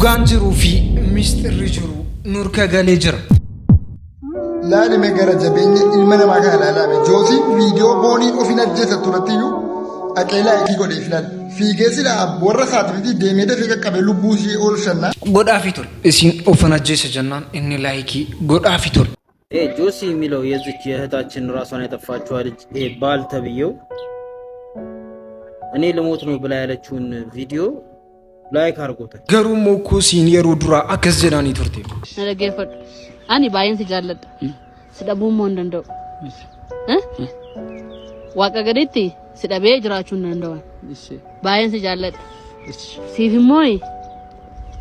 Dhugaan jiruu fi misxirri jiru nurka galee jira. Laalime gara jabeenya ilma namaa kana laalame. Joosiin viidiyoo booniin ofin ajjeesa turattiyyuu dhaqee laayikii godhee filan. Fiigee silaa warra saatimitii deemee dafee qaqqabee lubbuu ishee oolchannaa. Godhaafi ture. Isiin ofan ajjeesa jennaan inni laayikii godhaafi ture. ጆሲ የሚለው የዚች የእህታችን ራሷን ያጠፋችዋ ልጅ ይሄ ባል ተብዬው እኔ ልሞት ነው ብላ ያለችውን ቪዲዮ ላይክ አድርጎታል። Garuu immoo koosiin yeroo duraa akkas jedhanii turte. Na dhaggeeffadhu. Ani baay'een si jaalladha. Si dhabuu immoo hin danda'u. Eh? Waaqa gaditti si dhabee jiraachuu hin danda'u. Baay'een si jaalladha. Siif immoo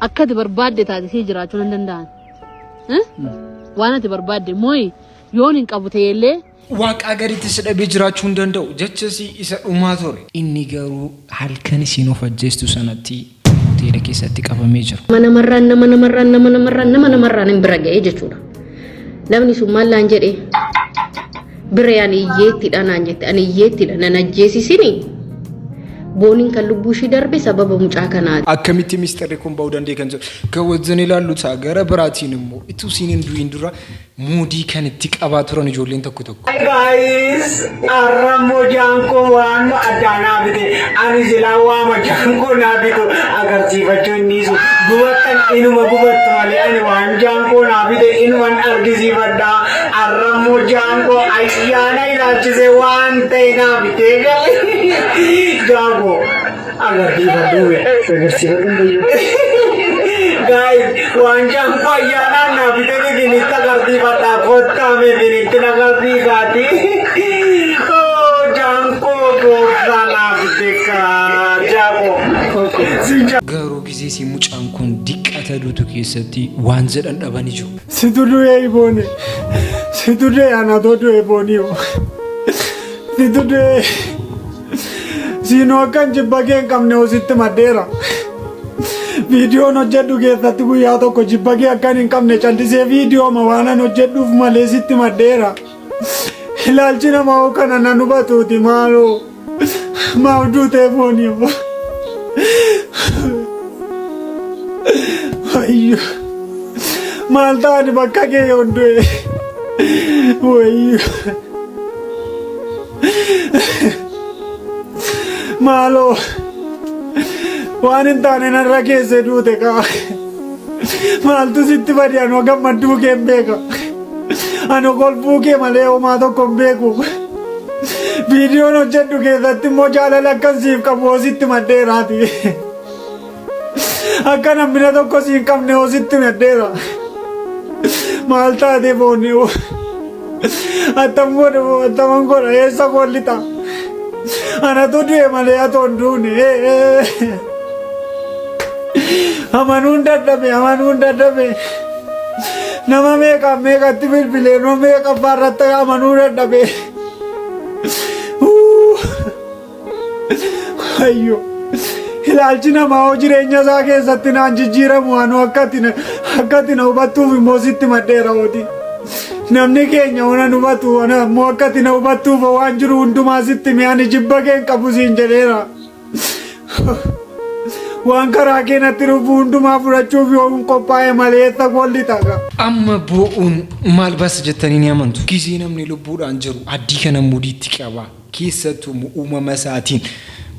akka ati barbaadde taate si jiraachuu hin danda'an. Eh? Waan ati barbaadde immoo yoon hin qabu ta'ellee Waaqaa gaditti si dhabee jiraachuu hin danda'u jechasi isa dhumaa ture. Inni garuu halkan isiin of ajjeestu sanatti hoteela keessatti qabamee jira. Nama namarraan nama namarraan nama namarraan nama namarraan hin bira ga'ee jechuudha. Namni sun maal naan jedhee bira ani iyyeettidha naan jette ani iyyeettidha nan ajjeesisini booniin kan lubbuu ishii darbe sababa mucaa kanaati. Akkamitti misxirri kun ba'uu danda'e kan jedhu kan wajjin ilaallu ta'a. Gara biraatiin immoo ituu isiin hin du'in dura muudii kan itti qabaa turan ijoolleen tokko tokko. Guys, arrammoo jaankoo waan addaa naa bite. Ani silaa waama jaankoo naa bitu agarsiifachuu hin dhiisu. Gubattan inuma gubattu malee ani waan jaankoo naa bite inuman argisiifadha. Arrammoo jaankoo ayyaana ilaalchisee waan ta'e naa bitee gale. Jaankoo agarsiifadhu agarsiifadhu. Guys, waan jaankoo ayyaanaan naa bite isinitti agarsiifadha. Kottaa mee isinitti agarsiisaati. Oh, jaankoo boorsaa naa bite kaa jaankoo. Garuu gizee mucaan kun diqqata duutu keessatti waan jedhan dhabanii jiru. Situ du'ee boone. Situ du'ee anatoo du'ee booniyo. Situ du'ee. Siinoo akkan jibba kee hin qabne ositti maddeera. Viidiyoon hojjedhu keessatti guyyaa tokko jibba kee akkan hin qabne callisee viidiyooma waan an hojjedhuuf malee sitti maddeera. Ilaalchi namaa hoo kana nan hubatuuti maaloo. Maaf duutee booniyo. Wayyo. Maal ta'ani bakka kee yoon du'e. Wayyo. Maaloo. Waan hin taane narra keesse duute kaa. Maaltu sitti bade anoo gammadduu kee hin beeka. Ano kolfuu kee malee homaa tokko hin beeku. Viidiyoon hojjedhu keessatti immoo jaalala akkan siif qabu hositti maddeeraati. Akka namni tokko si hin qabne hositti maddeera. Maal taate boonni attam godhe attaman godha eessa kollita. Anatu du'e malee atoo hin duune. Amanuun dadhabe amanuun dadhabe. Nama meeqa meeqatti bilbilee nama meeqa irratti amanuu dadhabe. Ayyo. Ilaalchi namaa hoo jireenya isaa keessatti naan jijjiiramu anuu akkati na hubattuuf immoo sitti maddeera hooti. Namni keenya ona hubatu ona immoo akkati na hubattuuf waan jiru hundumaa sitti mi'aani jibba kee hin qabu siin jedheera. Waan karaa kee natti dhufu hundumaa fudhachuuf yoo hin qophaa'e malee eessa golli ta'a. Amma boo'uun maal baasa jettanii ni amantu. Gizee namni lubbuudhaan jiru addii kana mudiitti qaba. Keessattuu uumama isaatiin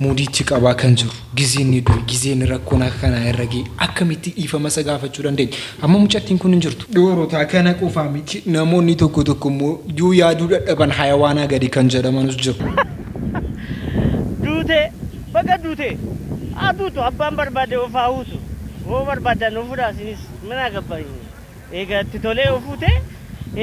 mudiitti qabaa kan jiru. Gizee inni du'e gizee inni rakkoon akka kanaa irra ga'e akkamitti dhiifama isa gaafachuu dandeenya. Amma mucattiin kun hin jirtu. Dhiirota kana qofaa miti namoonni tokko tokko immoo yoo yaaduu dadhaban hayawaanaa gadi kan jedhamanus jiru. Duute baga duute haa duutu abbaan barbaade of haa huutu hoo barbaadan of fuudhaa isinis mana gabbaayyu eega itti tolee of fuute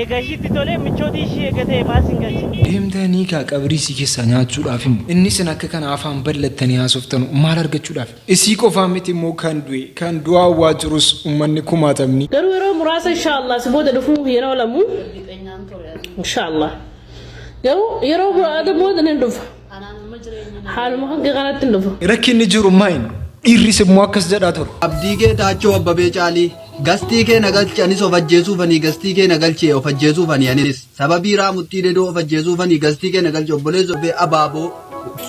eega ishiitti tolee michootii ishii eega ta'e maal sin galche. Deemtanii kaa qabrii isii keessaa nyaachuudhaaf immoo inni isin akka kana afaan bal'attanii haasoftanu maal argachuudhaaf? Isii qofaa miti immoo kan du'e kan du'aa waa jirus uummanni kumaatamni. Garuu yeroo muraasa inshaallah si booda dhufuu hin oolamu. Inshaallah. Garuu yeroo muraasa booda ni dhufa. Haaluma hanga kanatti hin dhufa. Rakkinni jiru maayin? Dhiirris immoo akkas jedhaa ture. Abdii kee taachoo Abbabee Caalii gastii kee na galchi anis of ajjeesuufanii gastii kee na galchee of ajjeesuufanii anis sababii raamuttii dedoo of ajjeesuufanii gastii kee na galchi obboleessa ofee abaaboo.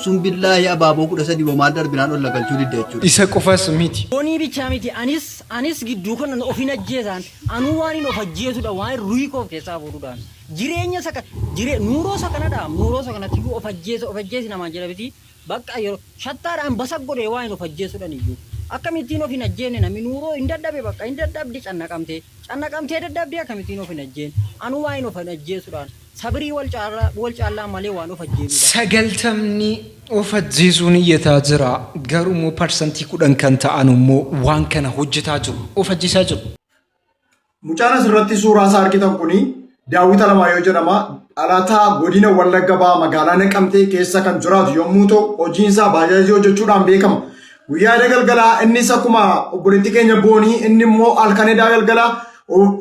Sun billaahi abaaboo 13 moo maal darbinaan ol na galchuu didde jechuudha. Isa qofas miti. Boonii bichaa miti anis anis gidduu kana of hin ajjeesaan anuu waan hin of ajjeesudha waan ruhii koo of keessaa fuudhudhaan jireenya isa kan jire nuuroo isa kanadha nuuroo isa kanatti iyyuu of ajjeesa of ajjeesi namaan jedha miti bakka yeroo shattaadhaan basa godhee waan hin of ajjeesudhan iyyuu akkamittiin of hin ajjeenne namni nuuroo hin dadhabe bakka hin dadhabdi cannaqamtee cannaqamtee dadhabdee akkamittiin of hin ajjeen anuu waan hin of hin ajjeesudhaan sabirii wal caallaa wal caallaa malee waan of ajjeesuudha. Sagaltamni of ajjeesuun iyyataa jira. Garuu immoo parsantii 10 kan ta'an immoo waan kana hojjetaa jiru. Of ajjeesaa jiru. Mucaan asirratti suuraa isaa argitan kuni Daawit Alamaayyoo jedhama. Dhalataa godina Wallagga Bahaa magaalaa Naqamtee keessa kan jiraatu yommuu ta'u hojiin isaa baajaajii hojjechuudhaan beekama. Guyyaa eda galgalaa innis akkuma obboleettii keenya Boonii inni immoo halkan edaa galgalaa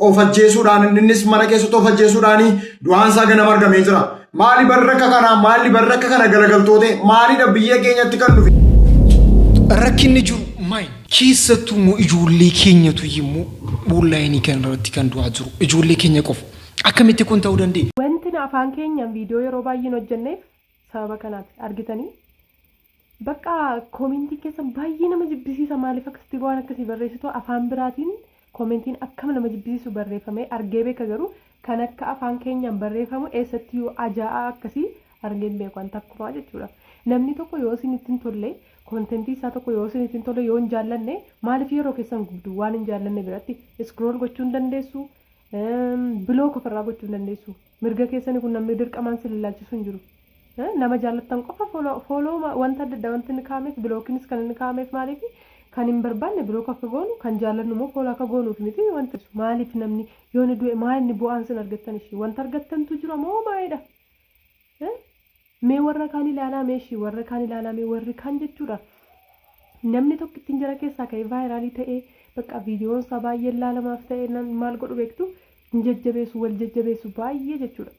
of ajjeesuudhaan innis mana keessatti of ajjeesuudhaan du'aan isaa ganama argamee jira. Maali barri akka kanaa maali barri akka kana galagaltootee maalidha biyya keenyatti kan dhufe? Rakkinni jiru maal? Keessattuu immoo ijoollee keenyatu immoo onlaayinii kana irratti kan du'aa jiru. Ijoollee keenya qofa. Akkamitti kun ta'uu danda'e? Wanti nu afaan keenyaan viidiyoo yeroo baay'ee hin hojjenneef sababa kanaati. Argitanii? Bakka koomentiin keessan baay'ee nama jibbisiisa maaliif akkasitti waan akkasii barreessitu afaan biraatiin koomentiin akkam nama jibbisiisu barreeffamee argee beeka garuu kan akka afaan keenyaan barreeffamu eessattiyyuu ajaa'aa akkasii argee hin beeku an takkumaa jechuudha. Namni tokko yoo isinitti hin tolle kontentii isaa tokko yoo isinitti hin tolle yoo hin jaallanne maaliif yeroo keessan gubdu waan hin jaallanne biratti scroll gochuu hin dandeessu block ofirraa gochuu hin dandeessu. Mirga keessani kun namni dirqamaan sin ilaalchisu hin jiru. Nama jaallattan qofa follow wanta adda addaa wanti inni kaa'ameef blockiinis kan inni kaa'ameef maaliif kan hin barbaanne block akka goonu kan jaallannu immoo follow akka goonuuf miti wanti maaliif namni yoo inni du'e maal inni bu'aan sin argattan ishii wanta argattantu jira moo maalidha? Mee warra kaan ilaalaa mee ishii warra kaan ilaalaa mee warri kaan jechuudha. Namni tokko ittiin jara keessaa ka'ee vaayiraalii ta'ee bakka viidiyoon isaa baay'ee ilaalamaaf ta'e maal godhu beektu hin jajjabeessu wal jajjabeessu baay'ee jechuudha.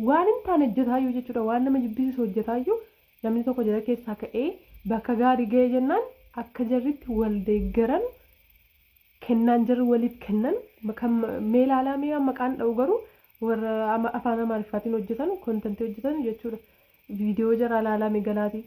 Waan hin taane hojjetaayyuu jechuudha waan nama jibbisiisu hojjetaayyuu namni tokko jara keessaa ka'ee bakka gaarii ga'ee jennaan akka jarritti wal deeggaran kennaan jarri waliif kennan kan mee ilaalaa mee maqaan dha'u garuu warra afaan amaariffaatiin hojjetan kontentii hojjetan jechuudha. Viidiyoo jaraa ilaalaa mee galaatii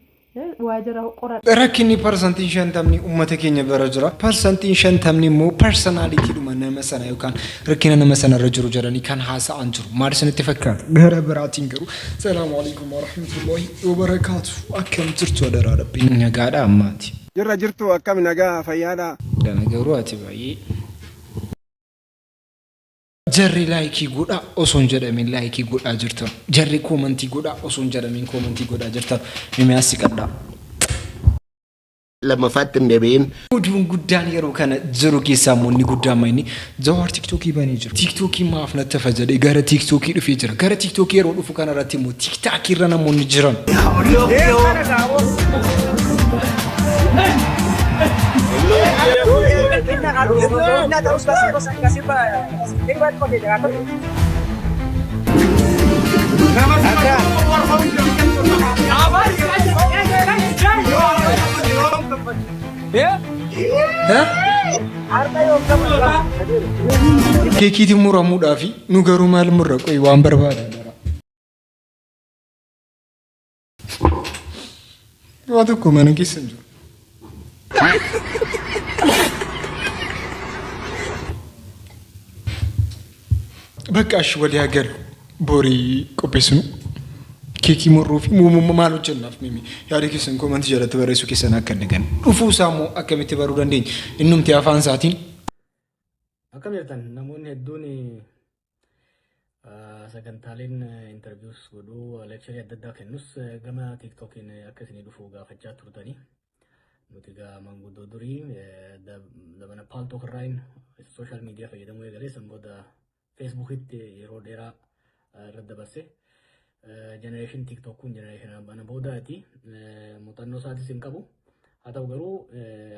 waa jaraa qoradha. Rakkinni parsantiin shantamni uummata keenya bira jira. Parsantiin shantamni immoo personality-dhuma nama sana yookaan rakkina nama sana irra jiru jedhanii kan haasa'an jiru. Maal isinitti fakkaata? Gara biraatiin garuu Salaamu alaikum warahmatullahi wabarakaatu. Akkam jirtu adaraa rabbii? Nagaadha ammaati. Jirra jirtu akkam nagaa fayyaadha. Dana garuu ati baay'ee. Jarri laayikii godhaa osoo hin jedhamin laayikii godhaa jirtan. Jarri koomantii godhaa osoo hin jedhamin koomantii godhaa jirtan. Mimiyaas siqadhaa. Lammaffaatti hin deebi'in. Oduun guddaan yeroo kana jiru keessaa immoo inni guddaan ma inni Jawaar Tiiktookii banee jira. Tiiktookii maaf natti hafa jedhee gara Tiiktookii dhufee jira. Gara Tiiktookii yeroo dhufu kana irratti immoo Tiiktaakii irra namoonni jiran. Keekiitiin muramuudhaafi nu garuu maal murra qoyi waan barbaadan dara. Waa tokko mana keessa hin jiru. Bakka ashi walii haa galu. Borii qopheessinu. Keekii murruu fi muumummaa maal hojjennaaf mimi. Yaada keessan koomantii jalatti barreessuu keessan akka hin daganne. Dhufuu isaa immoo akkamitti baruu dandeenya? Innumti afaan isaatiin. Akkam jirtan namoonni hedduun sagantaaleen interviews godhuu lecture adda addaa kennus gama tiiktookiin akka isinii dhufu gaafachaa turtanii. Nuti egaa manguddoo durii zamana paaltook irraayin sooshaal miidiyaa fayyadamuu eegalee san booda feesbuukitti yeroo dheeraa irra dabarse. Jenereeshin tiiktook kun jenereeshin bana boodaati. Muuxannoo isaatis hin qabu. Haa ta'u garuu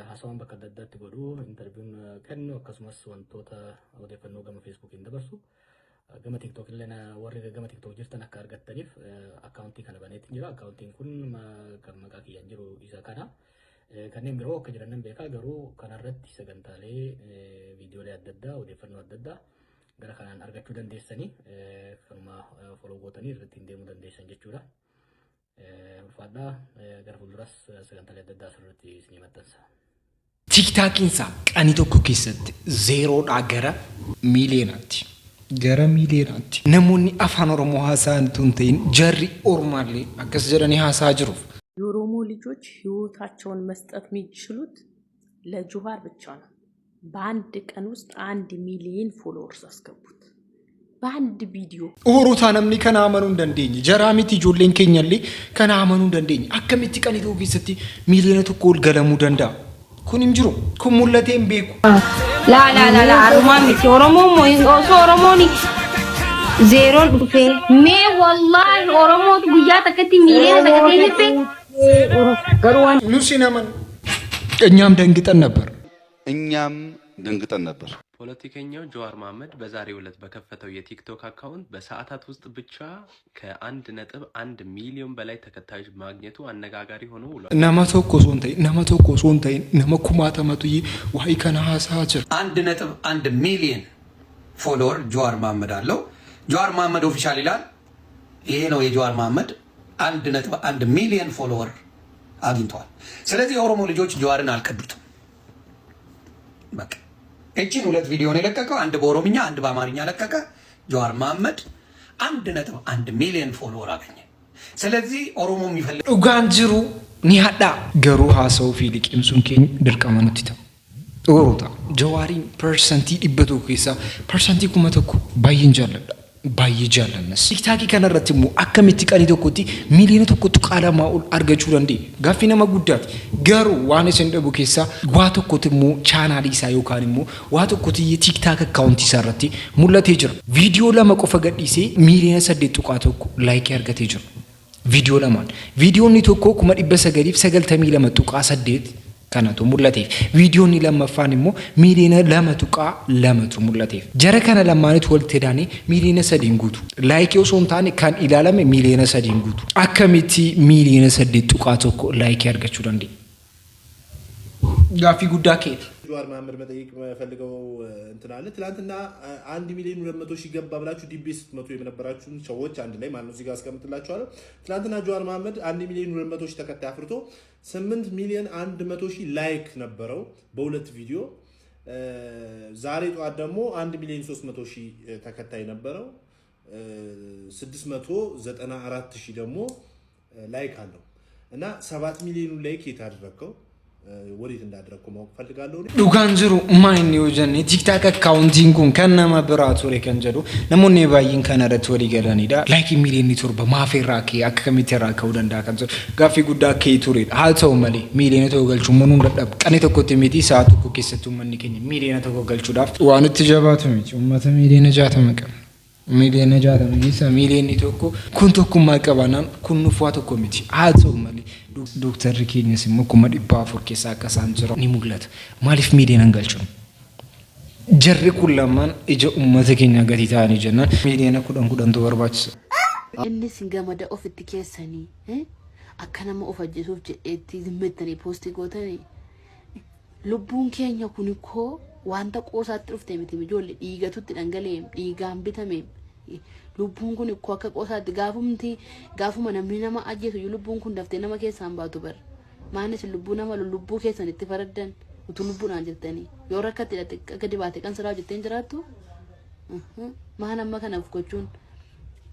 haasawaan bakka adda addaatti godhu, intarviiyuun kennu akkasumas wantoota odeeffannoo gama feesbuukiin dabarsu. Gama TikTok illee warri gama TikTok jirtan akka argattaniif akkaawuntii kana baneetiin jira. Akkaawuntiin kun kan maqaa kiyyaan jiru isa kana. Kanneen biroo akka jiran nan beekaa garuu kanarratti sagantaalee viidiyoolee adda addaa odeeffannoo adda addaa gara kanaan argachuu dandeessanii kanuma follow gootanii irratti deemuu dandeessan jechuudha. Ulfaadhaa, gara fuulduras sagantaalee adda addaa asirratti isinii maxxansa. TikTokiinsaa qanii tokko keessatti zeeroodhaa gara miiliyoonaatti. Gara miiliyoonaatti. Namoonni afaan Oromoo haasa'an tun ta'in jarri ormaallee akkas jedhanii haasa'aa jiru. የኦሮሞ ልጆች ህይወታቸውን መስጠት የሚችሉት ለጁሃር ብቻ ነው። በአንድ ቀን ውስጥ 1 ሚሊዮን followers አስገቡት። በአንድ ቪዲዮ። Oorotaa namni kana amanuu hin dandeenye. Jaraa miti, ijoolleen keenyallee kana amanuu hin dandeenye. Akkamitti qanii tokko keessatti 1 miiliyoona ol galamuu danda'a? Kun hin jiru. Kun mul'atee hin beeku. Laa laa laa laa, arrumaa miti. Oromoon moo osoo Oromoon zeeroon dhufee mee wallaahi Oromootu guyyaa takkatti 1 miiliyoona ta'ee dhufe. Nus hin amanu. እኛም ደንግጠን ነበር። እኛም ደንግጠን ነበር። ፖለቲከኛው ጀዋር መሐመድ በዛሬው ዕለት በከፈተው የቲክቶክ account በሰዓታት ውስጥ ብቻ ከ1.1 ሚሊዮን በላይ ተከታዮች ማግኘቱ አነጋጋሪ ሆኖ ውሏል። Nama tokko osoo hin ta'in, nama tokko osoo hin ta'in, nama kumaatamatu waa'ee kana haasa'aa jira. 1.1 ሚሊዮን follower ጀዋር መሐመድ አለው። ጀዋር መሐመድ official ይላል። ይሄ ነው የጀዋር መሐመድ፣ 1.1 ሚሊዮን follower አግኝተዋል። ስለዚህ የኦሮሞ ልጆች ጀዋርን አልከዱትም። በቃ እቺን ሁለት ቪዲዮ ነው የለቀቀው። አንድ በኦሮምኛ፣ አንድ በአማርኛ ለቀቀ። ጀዋር መሐመድ 1.1 ሚሊዮን follower አገኘ። ስለዚህ ኦሮሞ የሚፈልግ Dhugaan jiru ni hadhaa. Garuu haasa'uu fi liqimsuun keenya dirqama nutti ta'u. Oorota. Jawaariin 100% keessaa 1000% baay'een jaalladha. Baay'ee jaallannas. TikTokii kanarratti immoo akkamitti qanii tokkotti 1.2 miiliyoona ol argachuu dandeenya? Gaaffii nama guddaati. Garuu waan isin dhabu keessaa waa tokkotti immoo chaanaalii isaa yookaan immoo waa tokkotti TikTok accountii isaa irratti mul'atee jira. Viidiyoo lama qofa gadhiisee 8.1 miiliyoona likeii argatee jira. Viidiyoo lamaan. Viidiyoonni tokko 992.800 kanatu mul'ateef. Viidiyoonni lammaffaan immoo 2.2 miiliyoonatu mul'ateef. Jara kana lamaanitu walitti hidhaanii 3 miiliyoona guutu. Likeii osoo hin taane kan ilaalame 3 miiliyoona guutu. Akkamitti 8.1 miiliyoona likeii argachuu dandeenya? Gaaffii guddaa keeti. ጀዋር መሐመድ መጠየቅ የምፈልገው እንትን አለ። ትናንትና 1.2 ሚሊዮን ገባ ብላችሁ ዲቤ ስትመቱ የነበራችሁን ሰዎች አንድ ላይ ማነው እዚህ ጋር አስቀምጥላችኋለሁ። ትናንትና ጀዋር መሐመድ 1.2 ሚሊዮን ተከታይ አፍርቶ 8.1 ሚሊዮን like ነበረው በሁለት ቪዲዮ። ዛሬ ጠዋት ደግሞ 1.3 ሚሊዮን ተከታይ ነበረው። 694 ሺህ ደግሞ like አለው እና 7 ሚሊዮኑ like የት አደረግከው? ወዴት እንዳደረግከው ማወቅ ፈልጋለሁ። Dhugaan jiru maa inni yoo jenne, TikTok accountiin kun kan nama biraa ture kan jedhu namoonni baay'een kana irratti walii galanidha. Likeii 7 miiliyoona maaf irraa ka'e, akka kamitti irraa ka'uu danda'a kan jedhu gaaffii guddaa ka'ee turedha. Haa ta'u malee 1 miiliyoona galchuun manuu hin dadhabu. Qanii tokkotti miti, sa'a tokko keessatti uummanni keenya 1 miiliyoona galchuudhaaf waan itti jabaatu miti. Uummata 60 miiliyoona qaba. 60 miiliyoona keessaa 1 miiliyoonni kun tokkummaa qabaannaan kun nuuf waa tokko miti. Haa ta'u malee dooktarri keenyas immoo 400,000 keessaa akka isaan jiran ni mul'ata. Maaliif miiliyoona hin galchinu? Jarri kun lamaan ija uummata keenyaa gatii ta'anii jennaan 10 miiliyoona kudhantu barbaachisa. Innis gamada ofitti keessanii akka nama of ajjeesuuf jedheetti zimmettanii postii gootanii, lubbuun keenya kun koo wanta qoosaatti dhufte miti. Ijoollee dhiigatutti dhangala'e, dhiigaan bitame. Lubbuun kun ikkoo akka qoosaatti gaafumti gaafuma namni nama ajjeesu iyyuu lubbuun kun daftee nama keessaan baatu bara. Maanis lubbuu nama lubbuu keessan itti faraddan utuu lubbuudhaan jirtanii yoo rakkatti hidhatte gadi baate kan siraa hojjettee hin jiraattu. Maan amma kanaaf gochuun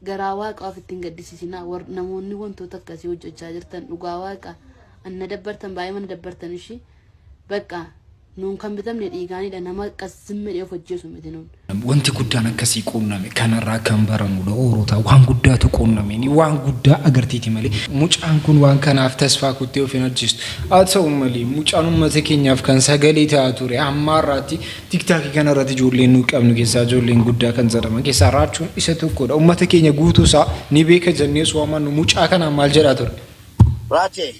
garaa waaqa of ittiin gaddisiisinaa? Namoonni wantoota akkasii hojjechaa jirtan, dhugaa waaqa anna dabbartan, baay'ee mana dabbartan. Ishii bakka nuun kan bitamne dhiigaanidha, nama qasimmedhee of hojjeesu miti nuun. Wanti guddaan akkasii quunname kanarraa kan baranudha. Oorota waan guddaatu quunname, waan guddaa agartiiti malee mucaan kun waan kanaaf tasfaa kuttee of hin ajjeestu. Haa ta'u malee mucaan uummata keenyaaf kan sagalee ta'aa ture hamma har'aatti TikTokii kanarratti ijoolleen nu qabnu keessaa ijoolleen guddaa kan jedhaman keessaa raachuun isa tokkodha. Uummata keenya guutuu isaa ni beeka jennee waamannu mucaa kanaan maal jedhaa ture? Raachee.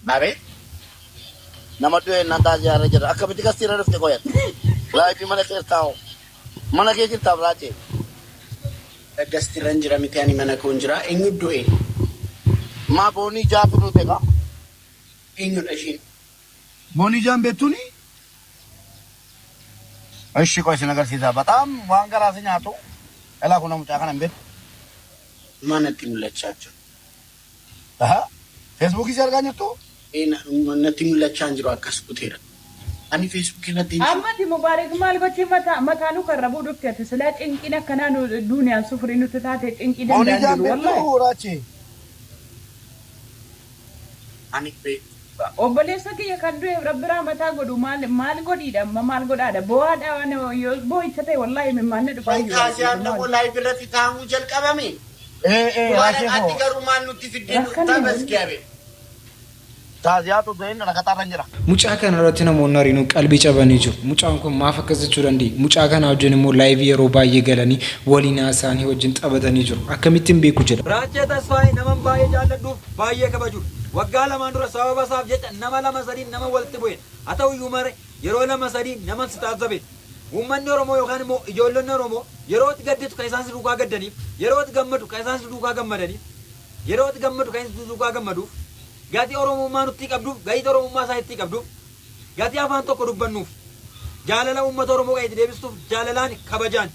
Abeet. Nama du'e nan taasisaa jira. Akkamitti gastiirra dhufte qoyan? Liveii mana kee taa'u. Mana kee jirtaaf, Raachee? Gastiirra hin jira miti, ani mana koo hin jira. Eenyu du'e? Maa boonii jaatu duute kaa? Eenyudha ishiin? Boonii jaan beektuuni? Ishi qoy sin agarsiisa. Bataam waan garaa si nyaatu. Elaa kun mucaa kana hin beektu. Manatti mul'achaa jiru. Aha. Feesbuukii si argaa jirtu? Natti mul'achaa hin jiru akkas kuteera. Ani Feesbuukii irratti hin jiru. Ammati Mubaarik maal gochii mataa mataa nu karrabuu dhufte ati silaa cinqiin akkanaa nu duuniyaan sufrii nutti taate cinqii Boonii danda'an jaan jiru beektuu wallahi. Raachee? Ani beeku. Obboleessa kiyya kan du'eef rabbi rahmataa godhu maal maal godhiidha amma maal godhaadha boo'aadha waan yoo boo'icha ta'e wallaahi imimmaan na dhufaa Wai jiru taaziyaan maal dammoo live irratti taa'uu jalqabame. Ee ee Mubaarak Raachee ati koo. garuu maal nutti fiddee rakkanne dhuftaa wallaahi. baskiyabe. Taaziyaatu ta'in rakataarra jira. Mucaa kana irratti namoonni hariinuu qalbii cabanii jiru. Mucaan kun maaf akkas jechuu danda'e? Mucaa kana wajjin immoo live yeroo baay'ee galanii waliin haasa'anii wajjin taphatanii jiru. Akkamittiin beeku jedha. Raachee Tasfaayee naman baay'ee jaalladhuuf baay'ee kabajudha. Waggaa lamaan dura sababa isaaf jecha nama lama sadiin nama walitti bu'edha. Haa ta'u iyyuu mare yeroo lama sadii naman si taazzabedha. Uummanni Oromoo yookaan immoo ijoollonni Oromoo yeroo ati gadditu kan isaan si duukaa gaddaniif, yeroo ati gammadu kan isaan si duukaa gammadaniif, yeroo ati gammadu kan isaan si duukaa gammaduuf, Gatii Oromummaa nuttii qabduuf, gatii Oromummaa isaanittii qabduuf, gatii afaan tokko dubbannuuf, jaalala uummata Oromoo kan itti deebistuuf jaalalaan kabajaan.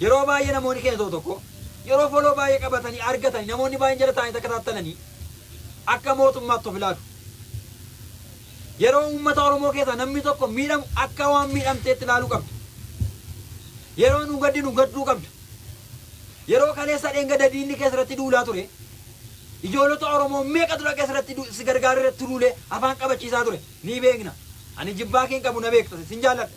Yeroo baay'ee namoonni keenya tokko tokko yeroo foloo baay'ee qabatanii argatanii namoonni baay'een jala taa'anii takka taattalanii akka mootummaatti of ilaalu. Yeroo uummata Oromoo keessaa namni tokko miidhamu akka waan miidhamteetti ilaaluu qabda. Yeroo nu gaddinu gadduu qabda. Yeroo kaleessa dheengadda diinni kee sirratti duulaa ture, ijoolota Oromoo meeqatu dhaqee sirratti si gargaaree irratti duulee afaan qabachiisaa ture. Ni beekna. Ani jibbaa kee hin qabu na beekta. Sin jaalladha.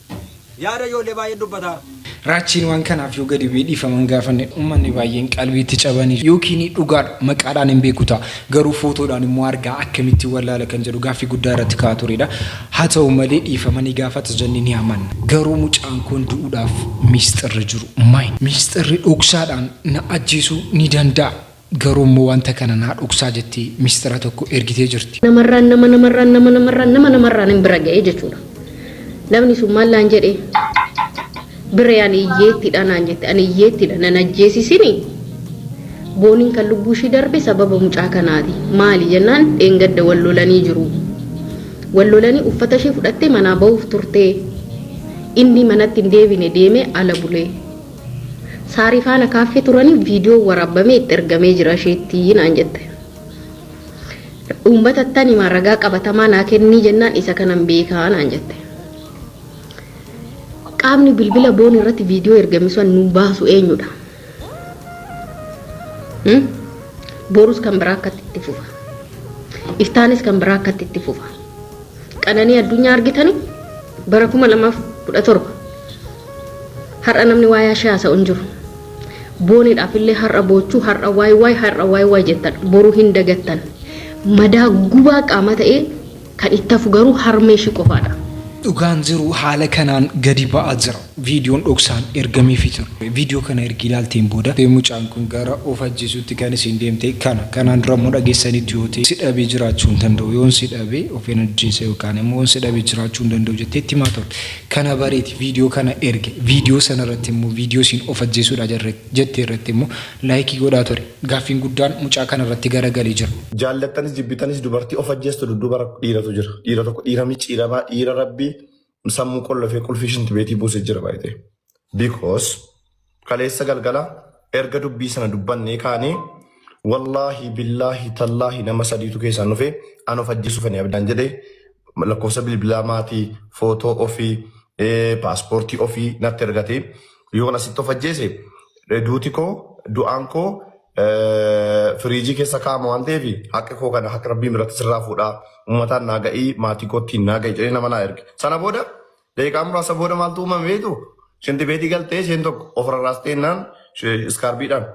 Yaada ijoollee baay'een dubbataara. Raachiin waan kanaaf yoo gadi bu'ee dhiifama hin gaafanne uummanni baay'een qalbiitti cabanii yookiin dhugaadha maqaadhaan hin beeku ta'a garuu footoodhaan immoo argaa akkamitti wallaala kan jedhu gaaffii guddaa irratti ka'aa turedha. Haa ta'u malee dhiifama ni gaafata jennee ni amanna. Garuu mucaan kun du'uudhaaf miisxirri jiru maayini? Miisxirri dhoksaadhaan na ajjeesuu ni danda'a garuu immoo wanta kana naa dhoksaa jettee miisxira tokko ergitee jirti. Namarraan nama namarraan nama namarraan nama namarraan hin bira ga'e jechuudha. Namni sun maal naan jedhe? Biree ani hiyyeettidha naan jette. Ani hiyyeettidha nan ajjeesisini. Booniin kan lubbuu ishii darbe sababa mucaa kanaati. Maali jennaan dheengadda wal lolanii jiru. Wal lolanii uffata ishee fudhattee manaa bahuuf turtee. Inni manatti hin deebine deemee ala bulee. Saarii faana kaaffee turanii viidiyoo waraabamee itti ergamee jira isheetti naan jette. Uummatattan himaa ragaa qabatamaa naa kennii jennaan isa kanan beekaa naan jette. Qaamni bilbila boon irratti viidiyoo ergame sun nu baasu eenyudha? Borus kan biraa akkatti itti fufa. Iftaanis kan biraa akkatti itti fufa. Qananii addunyaa argitanii bara 2017 har'a namni waa'ee ishee haasa'u hin jiru. Booniidhaaf illee har'a boochuu har'a waay waay har'a waay waay jettan boru hin dagattan. Madaa gubaa qaama ta'ee kan itti hafu garuu harmee ishii qofaadha. Dhugaan jiru haala kanaan gadi ba'aa jira. Viidiyoon dhoksaan ergameefii jira. Viidiyoo kana erga ilaalteen booda mucaan kun gara of ajjeesuutti kan isiin deemte kana. Kanaan dura immoo dhageessaniittu yoo ta'e si dhabee jiraachuu hin danda'u. Yoon si dhabe ofin ajjeesa yookaan immoo yoon si dhabe jiraachuu hin danda'u jettee itti himaa turte. Kana bareeti viidiyoo kana erge. Viidiyoo sana irratti immoo viidiyoo isiin of ajjeesuudha jette irratti immoo laayikii godhaa ture. Gaaffiin guddaan mucaa kana irratti garagalee jira. Jaallattanis jibbitanis dubartii of ajjeestu dudduuba dhiiratu jira. Dhiira tokko dhiira micciiramaa dhiira rabbii sammuu qollofee qulfii shintibeetii buuse jira baay'ee. Because kaleessa galgala erga dubbii sana dubbannee kaanee wallaahi billaahi tallaahi nama sadiitu keessaan dhufe an of ajjeesuuf ani abdaan jedhee lakkoofsa bilbilaa maatii footoo ofii paaspoortii ofii natti ergate yoon asitti of ajjeese duuti koo du'aan koo firiijii keessa kaa'ama waan ta'eef haqa koo kana haqa rabbiin biratti sirraa fuudhaa uummataan naa ga'ii maatii koottiin naa ga'i jedhee nama naa erge. Sana booda daqiiqaa muraasa booda maaltu uumame beektu shinti beetii galtee isheen tokko of rarraastee jennaan iskaarbiidhaan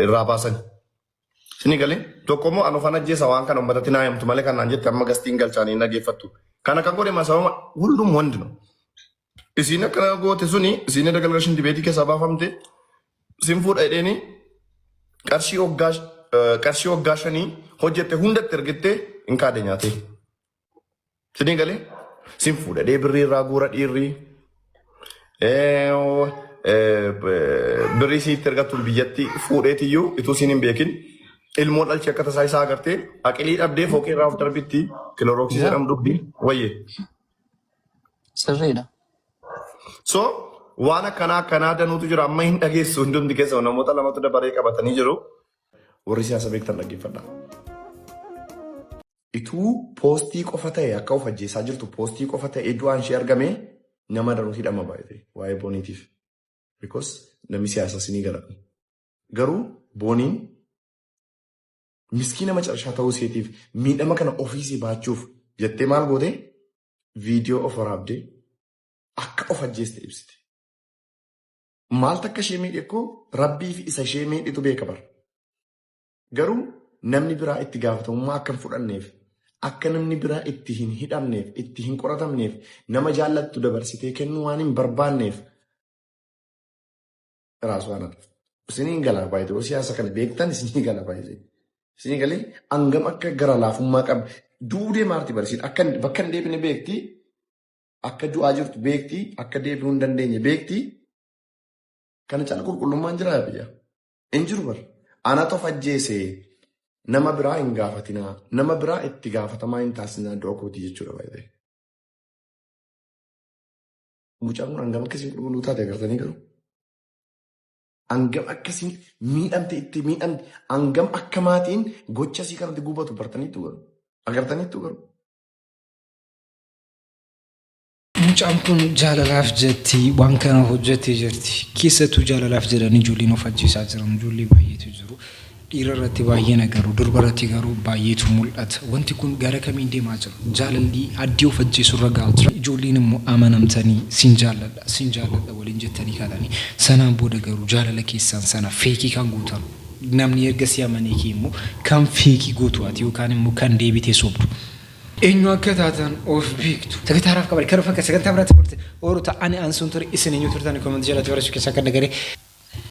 irraa baasan. Isinii galee tokko immoo an ofan ajjeesa waan kana uummatatti naa himtu malee kan naan jette amma gastiin galchaanii hin dhageeffattu. Kana kan godhe sababa hullum wandi no. Isiin akkana goote suni isiin erga galgala shinti beetii keessaa baafamte sin fuudha jedheeni qarshii waggaa qarshii waggaa shanii hojjette hundatti ergitte hin kaade nyaatee. Sinii galee sin fuudha jedhee birrii irraa guura dhiirri. Birrii isiitti ergattu biyyatti fuudheetiyyuu ituu isiin hin beekin ilmoo dhalchi akka tasaa isaa agartee aqilii dhabdee fooqii irraa of darbitti kilorooksii jedhamu dubbii wayye. Sirriidha. So waan akkanaa akkanaa danuutu jira amma hin dhageessu hundumti keessa namoota lamatu dabaree qabatanii jiru. Warri siyaasa beektan dhaggeeffadhaa. Ituu poostii qofa ta'e akka of ajjeesaa jirtu poostii qofa ta'e du'aan ishee argame nama danuu hidhama baay'ee waa'ee Booniitiif. Because namni siyaasaa isinii gala. Garuu Booniin miskiina macarashaa ta'uu isheetiif miidhama kana ofiisii baachuuf jettee maal goote? Viidiyoo of waraabdee akka of ajjeeste ibsite. Maaltu akka ishee miidhe koo rabbii fi isa ishee miidhitu beeka bara. Garuu namni biraa itti gaafatamummaa akka hin fudhanneef, akka namni biraa itti hin hidhamneef, itti hin qoratamneef, nama jaallattu dabarsitee kennuu waan hin barbaanneef raasuu ana. Isiniin galaa baay'ee siyaasa kana beektan isinii gala baay'ee. Isinii galee hangam akka gara laafummaa qabdi. Duudee maarti barsiisa. Akka bakka hin deebine beekti. Akka du'aa jirtu beekti. Akka deebi'uu hin dandeenye beekti. Kana caala qulqullummaan jira biyya. Hin jiru bara. Anatu of ajjeese, nama biraa hin gaafatinaa. Nama biraa itti gaafatamaa hin taasisinaa du'a kootii jechuudha baay'ee. Mucaan kun hangam akkasiin qulqulluu taate agartanii garuu. Hangam akkasiin miidhamte, itti miidhamte, hangam akka maatiin gocha isii kanatti gubatu bartaniittu garuu. Agartaniittu garuu. Mucaan kun jaalalaaf jetti waan kana hojjettee jirti. Keessattuu jaalalaaf jedhanii ijoolleen of ajjeesaa jiran ijoollee baay'eetu jiru. Dhiira irratti baay'een agarru, durba irratti garuu baay'eetu mul'ata. Wanti kun gara kamiin deemaa jira? Jaalalli addii of ajjeesuu irra gahaa jira. Ijoolleen immoo amanamtanii sin jaalladha, sin jaalladha waliin jettanii kaatanii sanaan booda garuu jaalala keessan sana fake kan gootan, namni erga si amanee kee immoo kan fake gootu ati yookaan immoo kan deebitee sobdu. Eenyu akka taatan of beektu. Sagantaa haaraaf qabadhe kan fakkaata sagantaa biraatti barate oolu ta'ani ansuun ture, isin eenyu turtan? Comment jalatti barreessuu keessaa kan dagaree.